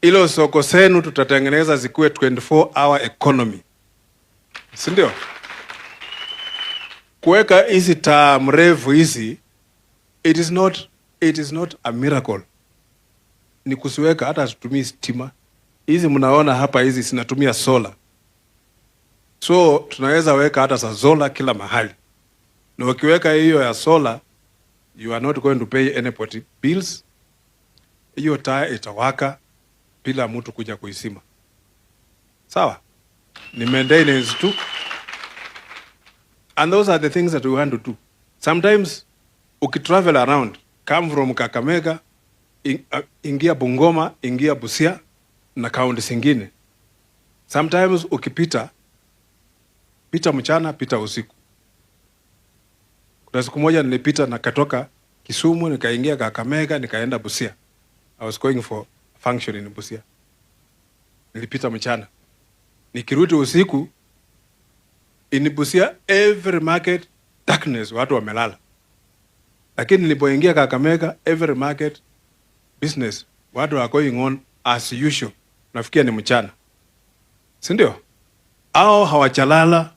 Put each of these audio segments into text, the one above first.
Ilo soko zenu tutatengeneza zikuwe 24 hour economy, si ndio? Kuweka hizi taa mrefu hizi, it is not a miracle. Ni kusiweka, hata hatutumii stima. Hizi mnaona hapa, hizi zinatumia solar, so tunaweza weka hata za solar kila mahali, na ukiweka hiyo ya solar, you are not going to pay anybody bills. Hiyo taa itawaka bila mtu kuja kuizima. Sawa, ni maintenance tu, and those are the things that we want to do. Sometimes ukitravel around, come from Kakamega, ingia Bungoma, ingia Busia na kaunti zingine, sometimes ukipita pita mchana, pita usiku. Kuna siku moja nilipita nakatoka Kisumu, nikaingia Kakamega, nikaenda Busia. I was going for a function in Busia. Nilipita mchana, nikirudi usiku, in Busia every market darkness, watu wamelala. Lakini nilipoingia Kakamega, every market business, watu are going on as usual. Nafikia ni mchana, si ndio? Au hawajalala.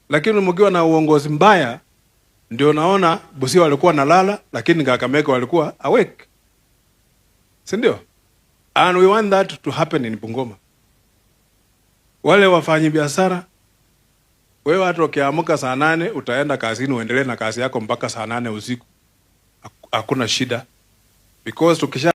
Lakini mkiwa na uongozi mbaya, ndio naona Busia walikuwa nalala, lakini Kakamega walikuwa awake, si ndio? And we want that to happen in Bungoma. Wale wafanyi biashara, wewe hata ukiamka saa 8 utaenda kazini, uendelee na kazi yako mpaka saa 8 usiku, hakuna shida because tukisha